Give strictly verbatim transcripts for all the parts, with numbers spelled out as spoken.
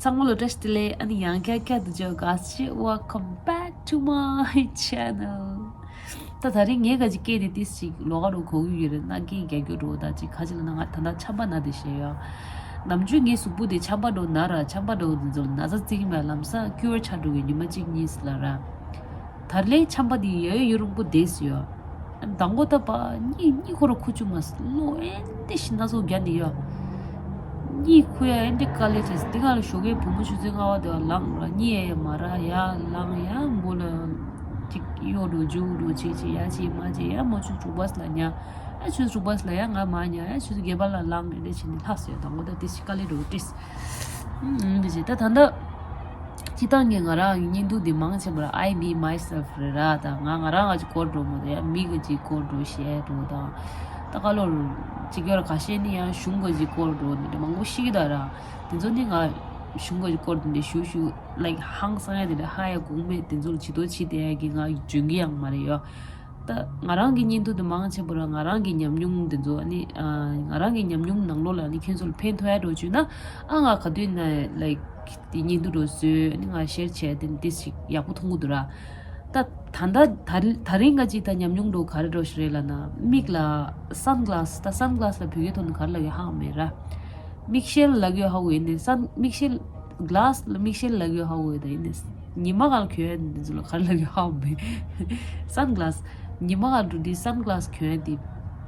ཚང་མ་ལ་བཀྲ་ཤིས་བདེ་ལེགས། ཨ་ནི་ཡང་བསྐྱར་བསྐྱར་དུ་འཇོག་དགའ་བསུ་ཆེ། Welcome back to my channel. ད་དེ་རིང་ངས་ག་ཅིག་སྐད་དེ་ཏིས་ཅིག་ལོགས་ཀ་རུ་གོ་གི་ཡོད་རེད། ན་སྐད་རྒྱག་རྒྱུ་འགྲོ་ད་ཅིག་ག་ཅིག་ལ་ན་ང་ད་ལྟ་ཆམ་པ་ན་དེ་བཤད་ཡོད། ནམ་རྒྱུན་ངའི་གཟུགས་པོ་དེ་ཆམ་པ་འགྲོ་ན་ར་ཆམ་པ་འགྲོ་དེ་ཚོ་ལ་ན་ཚ་བརྩི་གི་མེད། ལམ་སང་ཀྱུར་ཆགས་འགྲོ་གི་ཉི་མ་གཅིག་གཉིས་ལ་ར། ད་ལས་ཆམ་པ་དེ་ཡ་ཡོ་ཡོ་རུང་པོ་དེས་ཡོད། དང་པོ་ད་པ་གཉིད་གཉིད་ཁོ་ར་ཁུ་ཆུ་མ་སློ་ཨེ་འདི་ཞིག་སྣ་ཚོགས་རྒྱ་ནི་ཡོད། གཉིད་ཁུ་ཡ་ཨེ་འདི་དཀའ་ལས་ཆེ། དེ་ག་ལ་ཞོགས་ཀའི་བུ་མོ་ཆུ་ཚོད་ལྔ་པ་དེ་བ་ལངས་ར་གཉིད་ཡ་ཡ་མ་ར་ཡ་ལངས་ཡ་མོ་ལ་ཅིག་གཡོ་འགྲོ་འཇུག་འགྲོ་བྱེད་བྱེད་ཡ་བྱེད་མ་བྱེད་ཡ་མོ་ཆུ་ཚོད་དྲུག་པ་ལ་ཉལ། ཨ་ཆུ་ཚོད་དྲུག་པ་ལ་ཡ་ང་མ་ཉལ། ཨ་ཆུ་ཚོད་བརྒྱད་པ་ལ་ལངས་ཨེ་འདི་བྱེད་ནི་ལྷག་སོ་ཡ། དང་པོ་ད་དེ་ཞིག་དཀའ་ལས་འགྲོ་ཏིས། ཨུམ་འདི་བྱེད་ད་ད་ད། སྤྱིར་བཏང་ངས་ང་རང་གི་བརྙན་ཐུང་འདི་མང་ཆེ་བར་I me myself རེད་ར། ད་ང་ང་རང་ག་ཅིག་སྐོར་འགྲོ་མོ་ད་ཡ་མི་ག་ཅིག་སྐོར་འགྲོ་བཤད་འགྲོ་དང་། ད་ཀ་ལོར་ཅིག་ཡོད་ར་ཁ་ཤས་ནི་ཡང་གཞུང་ག་ཅིག་སྐོར་འགྲོ་ནི་མང་པོ་ཤི་གི་ད་ར། དེ་ཚོ་ནི་ང་གཞུང་ག་ཅིག་སྐོར་འདི་འདྲ་ཞུ་ཞུ་like ཧང་སང་ཡ་དེ་འདྲ་ཧ་ཡ་གོང་མེད། དེ་ཚོ་ལ་བྱི་དོ་བྱི་དེ་ཡ་གི་ང་འཇོན་གི་ཡང་མ་རེད་ཡོ། ད་ང་རང་གི་བརྙན་ཐུང་དེ་མང་ཆེ་བོ་ར་ང་རང་གི་ཉམས་མྱོང་དེ་ཚོ་ཨ་ནི་ང་རང་གི་ཉམས་མྱོང་ནང་ལོགས་ལ་ཨ་ནི་ཁྱོད་ཚོ་ལ་ཕན་ཐོགས་ཡ་འགྲོ་བཅུག་ན་ཨ་ང་ག་དུས་ན་like དེ་བརྙན་ཐུང་འགྲོ་བཟོས་ཨ་ནི་ང་ཤེར་བྱས་དེ་ཏིས་ཞིག་ཡག་པོ་མཐོང་གི་འདུག་ར། ད་ད་ད་ད་རིང་ག་ཅིག་ད་ཉམས་མྱོང་འགྲོ་ག་རེ་འགྲོ་ཞིག་རེད་ལ་ན་མིག་ལ་སན་ག་ལ་སི། ད་སན་ག་ལ་སི་ལ་བོད་སྐད་ཐོག་ནས་ག་རེ་ལབ་ཡོད་ཧ་གོ་མེད་ར། མིག་ཤེལ་ལབ་ཡོད་ཧ་གོ་ཡིན་ནི་སན་མིག་ཤེལ་ག་ལ་སི་ལ་མིག་ཤེལ་ལབ་ཡོད་ཧ་གོ་ཡོད་ད་ཡིན་ནི། ཉི་མ་ག་ལ་གྱོན་ཡ་འདི་ཚོ་ལ་ག་རེ་ལབ་ཡོད་ཧ་གོ་མེད། སན་ག་ལ་སི། ཉི་མ་ག་ལ་འགྲོ་དུས་སན་ག་ལ་སི་གྱོན་ཡ་འདི་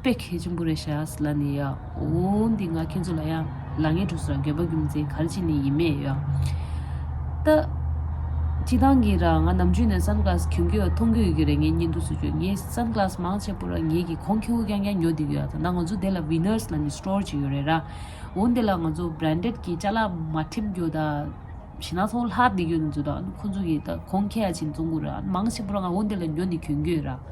དཔེ་གལ་ཆེན་པོ་རེད་ཤག་ཟེར་ལབ་ནི་ཡ། འོ་འདི་ང་ཁྱེད་ཚོ་ལ་ཡ་ལ་ངའི་གྲུ་ཟུར་དགོན་པ་རྒྱུ་མཚན་ག་རེ་བྱས་ནི་ཡིན་མེད་ཡ། ད་སྤྱིར་བཏང་གི་ར་ང་ནམ་རྒྱུན་ནས་སན་ག་ལ་སི་གྱོན་གྱི་ཡོད་མཐོང་གི་ཡོད་ཀྱི་རེད། ངའི་བརྙན་ཐུང་བཟོ་རྒྱུ་ངའི་སན་ག་ལ་སི་མང་ཆེ་བོ་ར་ངའི་གི་གོང་ཁེ་པོ་རྐྱང་རྐྱང་ཉོ་བསྡད་ཀྱི་ཡོད། ད་ང་ཚོ་དེ་ལ་ཝི་ནར་སི་ལབ་ནི་སི་ཊོར་ཅིག་ཡོད་རེད་ར། འོ་འདི་ལ་ང་ཚོ་བྷ་རན་ཌེཌ་གི་ཅ་ལག་མ་འགྲིམ་རྒྱུ་ད། ཞེ་ན་ཚོ་ལྷག་བསྡད་ཡོད་ནི་ཚོ་དང་ཁོང་ཚོ་གིས་ད་གོང་ཁེ་ཡ་ཆེན་བཙོང་གི་ར། མང་ཆེ་བོ་ར་ང་འོ་འདི་ལ་ཉོ་ནི་གྱོན་གྱི་ཡོད་ར།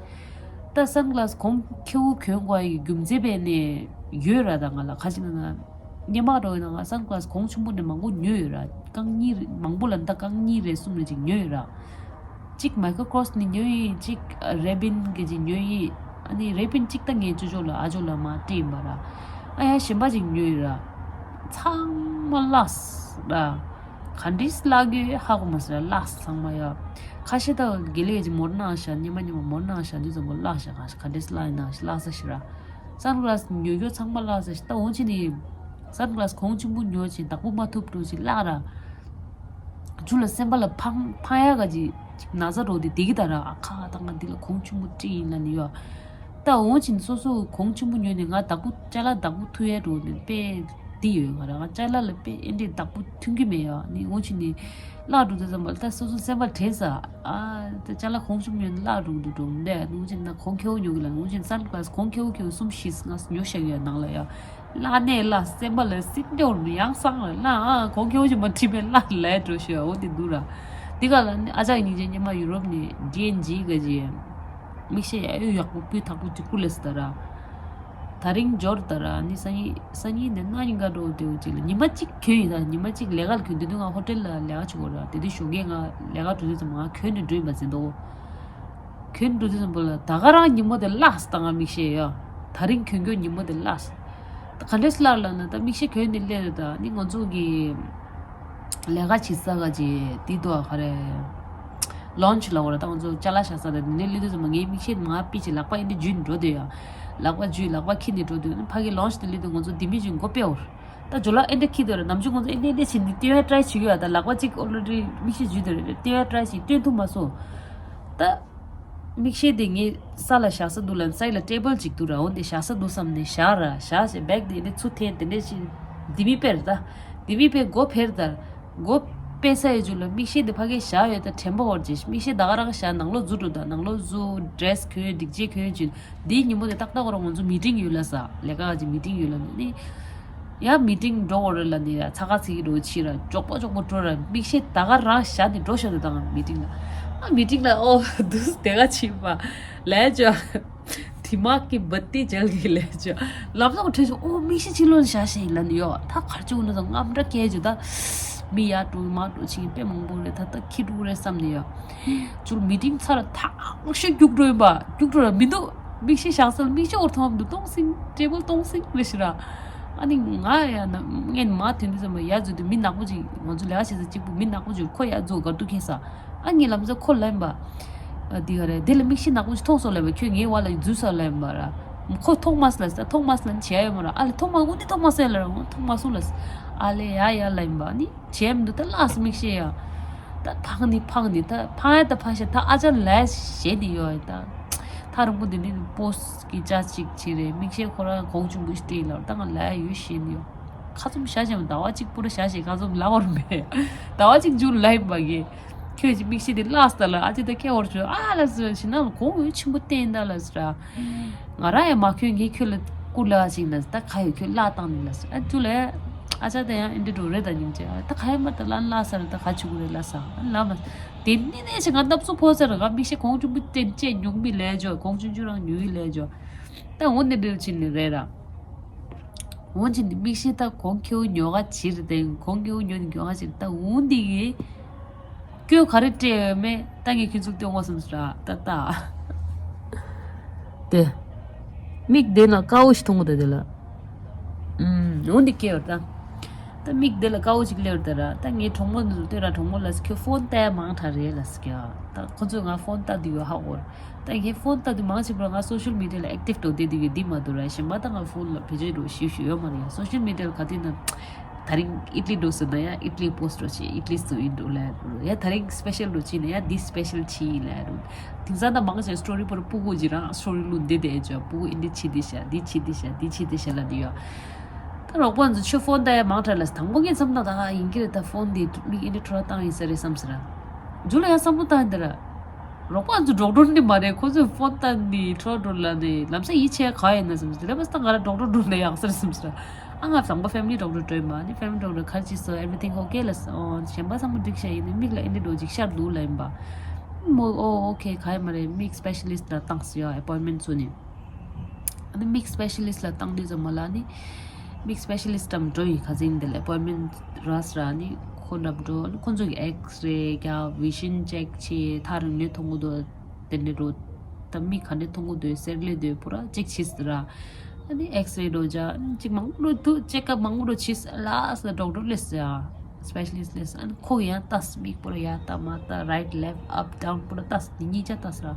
ད་སན་ག་ལ་སི་གོང་ཁེ་པོ་གྱོན་དགོས་ཡི་རྒྱུ་མཚན་བས་ནས་ཡོད་ར། ད་ང་ལ་ཁ་ཅིག་ན་ན་སྔོན་མ་འགྲོ་ཡོད་ན་ང་སན་ག་ལ་སི་གོང་ཆེན་པོ་ནས་མང་པོ་ཉོས་ཡོད་ར། རྐང་གཉིས་རེ་མང་པོ་ལ་ད་རྐང་གཉིས་རེ་གསུམ་རེ་ཅིག་ཉོས་ཡོད་ར། གཅིག་མའི་ཀོ་ཀོ་རོ་སི་ནས་ཉོས་ཡིན། གཅིག་རེ་བིན་གི་ཅིག་ཉོས་ཡིན། ཨ་ནི་རེ་བིན་གཅིག་ད་ངའི་ཅོ་ཅོ་ལ་ཨ་ཅོ་ལ་མ་སྤྲད་ཡིན་པ་ར། ཨ་ཡ་གཞན་པ་ཅིག་ཉོས་ཡིན་ར། ཚང་མ་བརླགས་ར། ག་འདྲས་བརླག་ཡོད་ཧ་གོ་མ་སོང་ར། བརླགས་ཚང་མ་ཡ། ཁ་ཤས་ད་དགེ་ལེགས་ཀྱི་མོར་ནང་ཤ་སྙེ་མ་སྙེ་མ་མོར་ནང་ཤ་འདི་ཚོ་མོ་བརླགས་ཤ། ག་ག་འདྲས་བརླག་ཡིན་ན་བརླགས་ས་ཤི་ར། སན་ག་ལ་སི་ཉོ་རྒྱུ་ཚང་མ་བརླགས་ས་ཤི། ད་འོང་ཆེ་ནི་སན་ག་ལ་སི་གོང་ཆེན་པོ་ཉོ་ཆེ་བདག་པོ་མ་ཐུབ་འགྲོ་ཆེ་བརླག་ར། ཇུ་ལ་སེམས་པ་ལ་ཕང་ཕང་ཡ་ག་ཅིག་ཅིག་ན་ཚ་འགྲོ་དེ་བསྡད་ཀྱི་ད་ར། ཨ་ཁ་ད་ང་འདི་ལ་གོང་ཆེན་པོ་སྤྲད་ཡིན་ལ་ནི་ཡོད། ད་འོང་ཆེན་སོ་སོ་གོང་ཆེན་པོ་ཉོས་ནས་ང་བདག་པོ་ཅ་ལག་བདག་པོ་ཐུབ་ཡ་འགྲོ་ནས་དཔེ་འདི་ཡོད་ང་ར། ང་ཅ་ལག་ལ་དཔེ་ཨེ་འདྲས་བདག་པོ་ཐུབ་ཀྱི་མེད་ཡ། ནི་འོང་ཆེན་ནི་བརླག་འགྲོ་དུས་ཙམ་པ་ལ་ད་སོ་སོ་སེམས་པ་དྲན་ས། ཨ་ད་ཅ་ལག་གོང་ཆེན་པོ་ཉོས་ནས་བརླག་འགྲོ་འགྲོ་འགྲོ་འདས། འོང་ཆེན་ན་གོང་ཁེ་པོ་ཉོ་གི་ལ་འོང་ཆེན་སན་ག་ལ་སི་གོང་ཁེ་པོ་ཁེ་པོ་གསུམ་བཞི་ང་ཉོ་བཞག་ཡོད་ནང་ལ་ཡ། བརླག་ནས་བརླག་སེམས་པ་ལ་སྲིད་འདོར་མི་ཡང་སང་ལ་བརླག་ཨ་གོང་ཁེ་པོ་ཅིག་མ་ཁྲིད་པའི་བརླག་ལས་འགྲོ་ཤོད་འོ་དེ་འདུག་ར། དེ་ག་ལ་ནི་ཨ་ཅག་གི་སྙིང་རྗེ་སྙེ་མ་ཡུ་རོབ་ནས་ཌི་ཨེན་ཇི་ག་ཅི་མིག་ཤེལ་ཡ་ཡོ་ཡག་པོ་སྤུས་དག་པོ་ཅིག་བསྐུར་ལས་སི་ད་ར། ད་རིང་འབྱོར་ད་ར་ནི་སང་ཉིན་སང་ཉིན་ནས་གནངས་ཉིན་ག་འགྲོ་དེའུ་ཅིག་ལ་ཉི་མ་གཅིག་གྱོན་ཡིན་ད། ཉི་མ་གཅིག་ལས་ཀ་ལ་གྱོན་དེ་དུས་ང་ཧོ་ཊེལ་ལ་ལས་ཀ་བྱེད་དགོས་ར། དེ་དུས་ཞོགས་ཀས་ང་ལས་ཀ་འགྲོ་དུས་ཙམ་ང་གྱོན་ནས་འགྲོ་ཡིན་པ་ཟིན་འདུག་གྱོན་འགྲོ་དུས་ཙམ་པོ་ལ་ད་ག་རང་ཉིན་མོ་དེ་བརླགས་སོང་ད། ང་མིག་ཤེལ་ཡོད། ད་རིང་གྱོན་གྱོན་ཉིན་མོ་དེ་བརླགས་སོང་། ད་ག་འདྲས་བརླགས་ལབ་ན་ད་མིག་ཤེལ་གྱོན་ནས་སླེབས་རེད། ད་ནི་ང་ཚོ་གི་ལས་ཀ་བྱེད་ས་ག་ཅི་དེ་དུ་ག་རེ་ལོན་ཆི་ལབ་དགོས་རེད། ད་ང་ཚོ་ཅ་ལག་བཞག་ས་དེ་ནས་སླེབས་དུས་ཙམ་པ་ངའི་མིག་ཤེལ་ང་པི་ཅི་ལག་པ་ཨེ་འདྲས་འཇུས་ནས་འགྲོ་དུས་ཡ། ལག་པ་འཇུས་ལག་པ་འཁྱེར་ནས་འགྲོ་དུས་ཕ་གི་ལོན་ཆི་དེ་སླེབས་དུས་ང་ཚོ་དེ་མི་འཇུས་མགོ་པེ་འོར། ད་ཇོ་ལགས་ཨེ་འདྲ་ཁྱི་དོ་ར། ནམ་རྒྱུན་ང་ཚོ་ཨེ་འདྲ་ཨེ་འདྲ་བྱེད་ནི་སྟོན་ཡ་ཊ་རའི་བྱེད་ཀྱི་ཡོད། ད་ལག་པ་གཅིག་ཨོ་ལོ་རེ་མིག་ཤེལ་འཇུས་དོ་རེད། སྟོན་ཡ་ཊ་རའི་བྱེད་སྟོན་ཐུབ་མ་སོང་། ད་མིག་ཤེལ་དེ་ངས་ས་ལ་བཞག་ས་འདུག་ལབ་ས་ཡི་ལ་ཊེ་བལ་གཅིག་འདུག་ར། འོ་འདི་བཞག་ས་འདུག་བསམ་ནས་བཞག་ར། བཞག་བྱས་བེག་དེ་ཨེ་འདྲ་ཚུར་འཐེན་དེ་འདྲ་བྱེད། དེ་མི་དཔེར་ད་དེ་མི་དཔེ་མགོ་འཕེར་ད། མགོ་དཔེ་ས་ཡི་འཇུ་ལ་མིག་ཤེལ་དེ་ཕ་གིར་བཞག་ཡོད། ད་དྲན་པ་འོར་རྗེས་མིག་ཤེལ་ད་ག་རང་བཞག་ནང་ལོགས་འཛུལ་འགྲོ་ད། ནང་ལོགས་འཛུལ་ཌི་རེ་སི་གྱོན་སྒྲིག་ཆས་གྱོན་བྱས། དེའི་ཉིན་མོ་དེ་ཏག་ཏག་རང་ང་ཚོ་མི་ཊིང་ཡོད་ལ་ས་ལས་ཀ་ག་ཅིག་མི་ཊིང་ཡོད་ལ་ནི། ཡ་མི་ཊིང་འགྲོ་འོ་རེད་ལ་ནི་ཡ་ཚ་ཁ་ཚིག་གི་འགྲོ་ཕྱི་ར་ཅོག་པོ་ཅོག་པོ་འགྲོ་ར། མིག་ཤེལ་ད་ག་རང་བཞག་ནས་འགྲོ་ཤོག་དེ་དང་མི་ཊིང་ལ། ཨ་མི་ཊིང་ལ་ཨོ་དུས་དེ་ག་ཕྱིན་པ་ལས་ཅོ། དི་མག་གི་བ་ཏི་ཇལ་གི་ལས་ཅོ། ལམ་སང་ཁྲོས་ཤོག་ཨོ་མིག་ཤེལ་ཕྱི་ལོགས་ནས་བཞག་ཤེས་ཡིན་ལ་ནི་ཡོ། ད་གར་ཅིག་འོ་ན་ད་རྔམ་འདྲ་སྐད་ཅོ་ད། མི་ཡར་འགྲོ་མར་འགྲོ་ཕྱིན་དཔེ་མང་པོ་རེད། ད་ད་ཁྱི་འགྲོ་རེད་བསམ་ནི་ཡོ། ཅུར་མི་ཊིང་ཚར་ཐག་ཤོད་རྒྱུགས་འགྲོ་ཡིན་པ་རྒྱུགས་འགྲོ་ར་མི་འདུག་མིག་ཤེལ་བཞག་ས་ལ་མིག་ཤེལ་འོར་ཐོང་འདུག་སྟོང་སིང་ཊེ་བལ་སྟོང་སིང་རེ་ཞིག་ར། ཨ་ནི་ང་ཡ་ན་ངས་མ་ཐོན་དུས་ཙམ་པ་ཡ་འཛུལ་དུས་མི་ནག་པོ་ཅིག་ང་ཚོ་ལས་ཀ་བྱེད་ས་གཅིག་པུ་མི་ནག་པོ་ཅིག་ཁོ་ཡ་འཛུལ་གར་འདུག་ཁེལ་ས། ཨ་ངས་ལམ་སང་ཁོ་ལབ་ཡིན་པ། ཨ་འདི་ག་རེད། དེ་ལ་མིག་ཤེལ་ནག་པོ་ཅིག་མཐོང་སོང་ལབ་པ། ཁྱོད་ངའི་བར་ལ་འཛུལ་ས་ལབ་ཡིན་པ་ར། ཁོ་མཐོང་མ་སོང་ལབ་ས། མཐོང་མ་སོང་ལབ་ན་བྱས་ཡོད་མ་ར། ཨ་ལས་མཐོང་མ་འོ་འདི་མཐོང་མ་སོང་ལབ་ར། འོ་མཐོང་མ་སོང་ལབ་ས། ཨ་ལས་ཡ་ཡ་ལབ་ཡིན་པ། ཨ་ནི་བྱས་མི་འདུག་ད་ལགས་སོ་མིག་ཤེལ་ཡ། ད་ཕངས་ནི་ཕངས་ནི་ད་ཕངས་ཡ་ད་ཕངས་ཤ། ད་ཨ་ཅག་ལས་བྱས་ནི་ཡོད་ད། ཐག་རིང་པོ་འདི་ནི་པོ་སི་གི་ཅ་ཅིག་བྱེད་རེད། མིག་ཤེལ་ཁོ་རང་གོང་ཆེན་པོ་ཞིག་སྤྲད་ལ་ད་ང་ལ་ཡོད་ཤེས་ནི་ཡོད། ཁ་བཙུམ་བཞག་བཞག་ཟླ་བ་གཅིག་པུ་ར་བཞག་བཞག་ཁ་བཙུམ་ལབ་པ་རེད་མེད། ཟླ་བ་གཅིག་མཇུག་ལ་ཡིན་པ་གི། ཁྱོད་ཀྱི་མིག་ཤེལ་དེ་བརླགས་སོང་ལ། ཨ་ཅེ་ད་སྐྱེ་བར་བྱོས་ཨ་ལ་ཟེར་བ་ཞིག་ན་ལ་གོང་འོད་ཆེན་པོ་བསྟན་ད་ལ་ཟེར། ང་རང་ཡང་མ་ཁྱོད་ངས་ཁྱོད་ལ་སྐུ་ལ་ཞིག་ན་ད་ག་ཡོད་ཁྱོད་བརླག་བཏང་ནི་ལ་ཟེར། ཨ་ཅུ་ལས་ཨ་ཅག་ད་ཡང་ཨེ་འདྲ་འགྲོ་རེད་ད་སྙིང་རྗེ། ད་ག་ཡོད་མ་ད་ལ་བརླགས་ས་རེད། ད་ག་བྱེད་དགོས་རེད་ལ་ཟེར། ཨ་ལ་མ་དེ་ནི་ནས་ཞིག་ང་སྣབས་ཚུགས་ཕོག་ས་རེད། ང་མིག་ཤེལ་གོང་ཆེན་པོ་བསྟན་བཅས་ཉུང་མི་ལས་འཇོག་གོང་ཆུང་ཆུང་རང་ཉུང་ཡི་ལས་འཇོག་ད་འོ་ནི་འདྲ་ཕྱིན་ནི་རེད་ར། འོན་ཅི་འདི་མིག་ཤེལ་ད་གོང་ཁེའུ་ཉོ་ག་ཕྱིར་དེ་གོང་ཁེའུ་ཉོ་ནི་ཉོ་ག་ཕྱིར་ད་འོན་འདི་གི་སྐྱོན་ག་རེ་སྤྲད་ཡོད་མེད་ད་ངས་ཁྱོད་ཚོ་སྟོན་དགོས་བསམ་སོང་ར། ད་ད་དེ་མིག་དེ་ན་དཀར་བོ་ཞིག་མཐོང་གི་འདུག་དེ་ལ་ཨུམ་འོན་འདི་སྐྱེ་བར་ད་ད་མིག་དེ་ལ་དཀར་བོ་ཞིག་སླེབས་ད་ར། ད་ངའི་གྲོགས་མོ་འདི་ཚོ་སྟོན་ར། གྲོགས་མོ་ལ་ཁྱོད་ཕོན་ལྟ་ཡ་མང་དྲགས་རེད་ལ་ཟེར་གི། ད་ཁོ་ཚོས་ང་ཕོན་ལྟ་འདི་ཡོད་ཧ་གོ་ར། ད་ངས་ཕོན་ལྟ་དུས་མང་ཆེ་བར་ང་སོ་ཤལ་མི་ཌི་ཡ་ལ་ཨེག་ཊིབ་འགྲོ་བསྡད་དུས་ཀྱི་འདི་མ་གཏོགས་ར། གཞན་པ་ད་ང་ཕོན་ལ་བེད་སྤྱོད་འགྲོ་ཞིབ་ཞིབ་ཡོད་མ་རེད་ཡ། སོ་ཤལ་མི་ཌི་ཡ་ལ་ག་དུས་ན་ད་རིང་ཨི་ཏ་ལི་འགྲོ་ཟེར་ན་ཡ་ཨི་ཏ་ལི་པོ་སི་ཊི་འགྲོ་བྱེད། ཨི་ཏ་ལི་སུ་ཡིན་འགྲོ་ལ་ཡ། ད་རིང་སི་པེ་ཤལ་འགྲོ་བྱེད་ན་ཡ་འདི་སི་པེ་ཤལ་ཆི་ཡིན་ལ་ཡ། དེང་སང་ད་མང་ཆེ་སི་ཊོ་རི་པོ་ར་སྤུ་གུ་ཅིག་རང་སི་ཊོ་རི་བླུགས་བསྡད་དེ་ཨེ་ཅོ་སྤུ་གུ་ཨི་འདི་བྱེད་དེ་ཤ་འདི་བྱེད་དེ་ཤ་འདི་བྱེད་དེ་ཤ་ལ་འདི་ཡོད། ད་རོགས་པ་ཚོ་ཁྱོད་ཕོན་ལྟ་ཡ་མང་དྲགས་ལ་ཟེར། དང་པོ་ངས་བསམ་ན་ད་ཡིན་གྱི་རེད། ད་ཕོན་འདི་མིག་ཨི་འདི་འཕྲོ་བརླག་བཏང་ཡིན་ས་རེད་བསམ་ཟེར། མཇུག་ལ་ཡང་བསམ་བློ་བཏང་ཡིན་ད་ར། རོགས་པ་ཚོ་ཌོག་ཊར་ནི་མ་རེད། ཁོ་ཚོས་ཕོན་ལྟ་ནི་འཕྲོ་འགྲོ་ལ་ནི་ལམ་སང་ཡིད་ཆེས་ག་ཡིན་ན་བསམ་ཟེར། ལས་པ་ས་ང་ར་ཌོག་ཊར་འགྲོ་ལ་ཡག་ས་རེད་བསམ་ཟེར། ཨ་ང་བཟང་པོ་ཕེ་མི་ལི་ཌོག་ཊར་འགྲོ་ཡིན་པ། ནི་ཕེ་མི་ལི་ཌོག་ཊར་ག་རེ་བྱས་སོང་། ཨེ་བྷི་རི་ཐིང་ཨོ་ཀེ་ལ་སོང་། གཞན་པ་ཚང་མ་འགྲིག་ཤག་ཡིན་ནི་མིག་ལ་ཨེ་འདྲ་འགྲོ་ཅིག་ཤར་འདུག་ལ་ཡིན་པ། མོ་ཨོ་ཨོ་ཁེ་ག་ཡིན་མ་རེད། མིག་སི་པེ་ཤལ་ལི་སི་ཊི་ལ་བཏང་ཟེར་ཡ། ཨེ་པོའིན་མེན་ཊི་བཟོ་ནི། ཨ་ནི་མིག་སི་པེ་ཤལ་ལི་སི་ཊི་ལ་བཏང་དུས་ཙམ་པ་ལ་ནི་མིག་སི་པེ་ཤལ་ལི་སི་ཊི་འགྲོ་ཡིན། ཁ་སང་དེ་ལ་ཨེ་པོའིན་མེན་ཊི་རག་ཟེར་ར། ནི་ཁོ་འགྲོ་འགྲོ་ནི་ཁོ་ཚོ་གི་ཨེག་སི་རེ་རྒྱག་བི་ཤན་ཅེག་བྱེད། ཐག་རིང་ནས་མཐོང་གི་འདུག་དེ་འདྲ་འགྲོ། ད་མིག་ག་འདྲ་མཐོང་གི་འདུག་གསལ་ལེ་འདུག་པུ་ར་ཅེག་བྱེད་ཟེར་ར། ཨ་ནི་ཨེག་སི་རེ་འགྲོ་བྱ། ཨ་ནི་ཅིག་མང་པོ་འགྲོ་འདུག་ཅེག་ཨབ་མང་པོ་འགྲོ་བྱས་ལ་སི་ཌོག་ཊར་སླེབས་ཟེར་ཡ། སི་པེ་ཤལ་ལི་སི་ཊི་སླེབས་ཟེར། ཨ་ནི་ཁོ་ཡང་ལྟ་ཟེར། མིག་པུ་ར་ཡར་ལྟ་མར་ལྟ་རའིཊ་ལེཕཊ་ཨབ་ཌའུན་པུ་ར་ལྟ་ཟེར། དེ་གཉིས་ཆ་ལྟ་ཟེར་ར།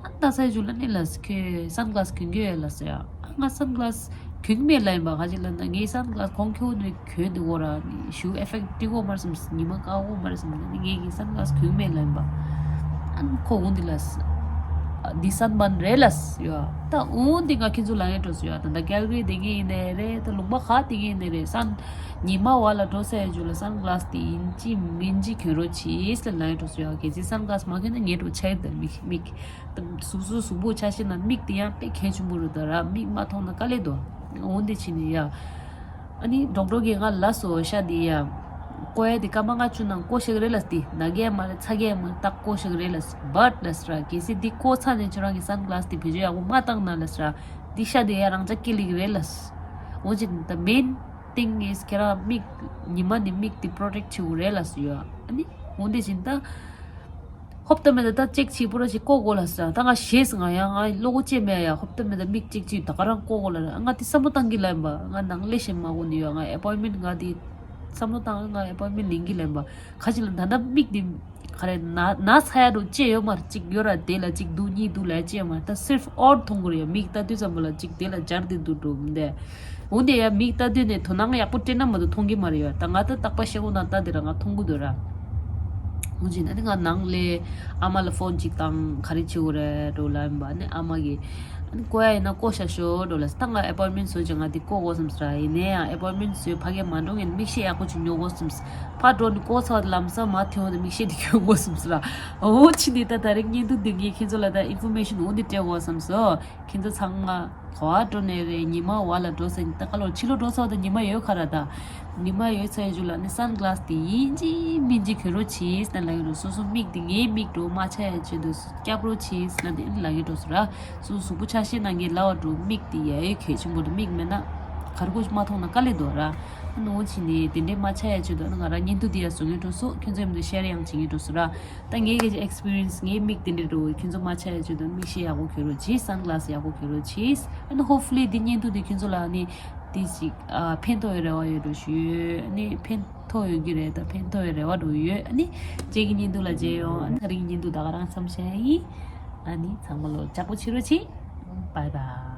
ཨ་ད་ས་ཡི་ཇུ་ལ་ནི་ལ་སི་ཁྱོད་སན་གི་ལ་སི་གྱོན་གྱི་ཡོད་ལ་སི་ཡ། ཨ་ང་སན་གི་ལ་སི་གྱོན་གྱི་མེད་ལ་ཡིན་པ། ག་ཅི་ལ་ན་ངའི་སན་གི་ལ་སི་གོང་ཁྱོད་ནི་གྱོན་དེ་གོ་ར་ནི་ཞུ་ཨེ་ཕེག་ཊི་གོ་མ་རེད་བསམ། ཉི་མ་དཀར་གོ་མ་རེད་བསམ། ནི་ངའི་གི་སན་གི་ལ་སི་གྱོན་གྱི་མེད་ལ་ཡིན་པ། ཨ་ཁོ་འོང་དེ་ལ་སི་འདི་སན་བར་རེད་ལ་སི་ཡ། ད་འོང་དེ་ང་ཁྱེད་ཚོ་ལ་ཡང་འགྲོ་སི་ཡ། ད་ད་ཀལ་གི་རི་དེ་ངའི་ཡིན་ནའི་རེད། ད་ལུང་པ་ཁག་དེ་ངའི་ཡིན་ནའི་རེད། སན་ཉི་མ་བ་ལ་འགྲོ་ས་ཡ་ཇུ་ལ་སན་གི་ལ་སི་དེ་ཡིན་གཅིག་མིན་གཅིག་གྱོན་རོགས་བྱེད་ལ་ཡང་འགྲོ་སི་ཡ། གལ་སྲིད་སན་གི་ལ་སི་མ་གྱོན་ན་ངའི་འགྲོ་ཆ་ཡི་ད་མིག་མིག་གཟུགས་གཟུགས་གཟུགས་པོ་ཆ་ཤས་ན་མིག་དེ་ཡང་དཔེ་གལ་ཆེན་པོ་རེད་ད་ར། མིག་མ་མཐོང་ན་དཀའ་ལས་འདུག་འོན་ཏེ་ཕྱིན་ནས་ཡ། ཨ་ནི་ཌོག་ཊར་གིས་ང་ལ་སོ་ཤ་དེ་ཡ། བཀོག་ཡ་དེ་སྐར་མ་ལྔ་བཅུ་ནང་བཀོག་ཤག་རེད་ལ་སི། དེ་ན་གས་མ་རེད་ཚ་གས་མ་རེད། ད་བཀོག་ཤག་རེད་ལ་སི། བཊ་ལ་སི་ར། གལ་སྲིད་འདི་བཀོག་ཚར་ནས་ཁྱོད་རང་གི་སན་གི་ལ་སི་དེ་བེད་སྤྱོད་ཡག་པོ་མ་བཏང་ན་ལ་སི་ར། འདི་ཤ་དེ་ཡ་རང་ཅག་སྐྱེ་ལེགས་རེད་ལ་སི། འོན་ཅི་ད་མེན་ཐིང་ཨིས་ཁྱེད་རང་མིག་ཉི་མ་ནས་མིག་དེ་པྲོ་ཊེག་བྱེད་དགོས་རེད་ལ་སི་ཡ། ཨ་ནི་འོན་ཏེ་ཕྱིན་ད། ཧོབ་ཏེ་མེད་ད་ད་ཅེག་བྱེད་པོ་ར་ཞིག་བཀོག་དགོས་ལ་ཟེར། ད་ང་ཞེས་ང་ཡང་ང་བློ་སྒོ་བཅད་མེད་ཡ། ཧོབ་ཏེ་མེད་ད་མིག་ཅེག་བྱེད་ད་ག་རང་བཀོག་དགོས་ལ་ང་དེ་བསམ་བློ་བཏང་གི་ལ་ཡིན་པ། ང་ནང་ལས་ཞེ་མ་གོ་ནི་ཡོད། ང་ཨེ་པོའིན་མེན་ཊི་ང་དེ་བསམ་བློ་བཏང་ང་ཨེ་པོའིན་མེན་ཊི་ལེན་གི་ལ་ཡིན་པ། ཁ་ཅིག་ལ་ད་ད་མིག་དེ་ག་རེ་ན་ན་ཚ་ཡ་འགྲོ་བཅད་ཡོད་མ་རེད། ཅིག་ཡོད་ར་དེ་ལ་ཅིག་འདུག་གཉིས་འདུག་ལ་བཅད་མ་རེད། ད་སིརཕ་ཨོཌ་མཐོང་གི་རེད་ཡ། མིག་ལྟ་དུས་ཙམ་པ་ལ་ཅིག་དེ་ལ་འབྱར་དེ་འདུག་འགྲོ་མི་འདས། འོན་ཏེ་ཡང་མིག་ལྟ་དུས་ནས་དོ་སྣང་ཡག་པོ་སྤྲད་ན་མ་གཏོགས་མཐོང་གི་མ་རེད་ཡ། ད་ང་ད་རྟག་པ་ཤེལ་སྒོ་ནང་ལྟ་དེ་ར་ང་མཐོང་གི་འདུག་ར། འོན་ཅིག་ན་དེ་ང་ནང་ལས་ཨ་མ་ལ་ཕོན་ཅིག་བཏང་ག་རེ་བྱེད་དགོས་རེད་འགྲོ་ལ་ཡིན་པ། ནི་ཨ་མ་གིས་ཨ་ནི་བཀོག་ཡ་ཡིན་ན་བཀོག་ཤ་ཤོག་འགྲོ་ལ་ཟེར། ད་ང་ཨེ་པོའིན་མེན་ཊི་བཟོས་ཅིག་ང་དེ་བཀོག་དགོས་བསམ་ཟེར་ར། ཡིན་ནའི་ཡང་ཨེ་པོའིན་མེན་ཊི་བཟོས་ཕ་གིར་མ་འགྲོ་ངས་མིག་ཤེལ་ཡག་པོ་ཅིག་ཉོ་དགོས་བསམ་ཟེར། ཕར་འགྲོ་ནི་བཀོག་ཚར་བ་དེ་ལམ་སང་མར་ཐོན་འོང་དེ་མིག་ཤེལ་དེ་གྱོན་དགོས་བསམ་ཟེར་ར། འོ་ཕྱི་ནས་ད་ད་རེས་བརྙན་ཐུང་འདི་ངས་ཁྱེད་ཚོ་ལ་ད་ཨིན་ཕོར་མེ་ཤན་འོ་འདི་སྤྲད་དགོས་བསམ་སོང་། ཁྱེད་ཚོ་ཚང་མ་ག་པར་འགྲོ་ནའི་རེད། ཉི་མ་བ་ལ་འགྲོ་ཟེར་ནི་ད་ག་ལོར་ཕྱི་ལོགས་འགྲོ་ཚར་བ་དང་ཉི་མ་ཡོད་ཁ་ར། ད་ཉི་མ་ཡོད་ཚར་ཡ་ཇུ་ལ་ནི་སན་གི་ལ་སི་དེ་ཡིན་གཅིག་མིན་གཅིག་གྱོན་རོགས་བྱེད་ཟེར་ལབ་ཡོད་རེད། སོ་སོ་མིག་དེ་ངའི་མིག་འགྲོ་མ་ཆགས་ཡ་ཆེད་དུ་སྐྱབས་རོགས་བྱེད་ཟེར་ལབ་དེ་ལབ་ཡོད་འགྲོ་སོང་ར། སོ་སོ་གཟུགས་པོ་ཆ་ཤས་ནང་གི་ལབ་པ་འགྲོ་མིག་དེ་ཡ་ཡོད་གལ་ཆེན་པོ་འདུག་མིག་མེད་ན་ག་རེ་དགོས་མ་མཐོང་ན་དཀའ་ལས་འདུག་ར། ཨ་ནི་འོ་ཕྱི་ནས་དེ་འདྲས་མ་ཆགས་ཡ་ཆེད་དུ་ཨ་ནི་ང་རང་བརྙན་ཐུང་དེ་ཡ་བཟོ་ངེས་འགྲོ་སོང་། ཁྱོད་ཚོ་མཉམ་དུ་ཤེར་ཡང་བྱེད་ངེས་འགྲོ་སོང་ར། ད་ངའི་གི་ཨེག་སི་པི་རི་ཡན་སི་ངའི་མིག་དེ་འདྲ་འགྲོ་ཁྱོད་ཚོ་མ་ཆགས་ཡ་ཆེད་དུ་མིག་ཤེལ་ཡག་པོ་གྱོན་རོགས་བྱེད། སན་གི་ལ་སི་ཡག་པོ་གྱོན་རོགས་བྱེད། ཨ་ནི་ཧོབ་ཕུ་ལི་འདི་བརྙན་ཐུང་འདི་ཁྱོད་ཚོ་ལ་ཨ་ནི་ དེ་ཞིག་ཨ་ཕན་ཐོགས་ཡོད་རེ་བ་ཡོད་འགྲོ་ཞུ་ཡོད། ཨ་ནི་ཕན་ཐོགས་ཡོད་ཀྱི་རེད། ད་ཕན་ཐོགས་ཡོད་རེ་བ་འགྲོ་ཡོད། ཨ་ནི་རྗེས་ཀྱི་བརྙན་ཐུང་ལ་མཇལ་ཡོང་། ཨ་ནི་ད་རིང་གི་བརྙན་ཐུང་ད་ག་རང་མཚམས་བཞག་ཡིན། ཨ་ནི་ཚང་མ་ལོ་ལྕགས་པོ་བྱེད་རོགས་བྱེད། Bye bye.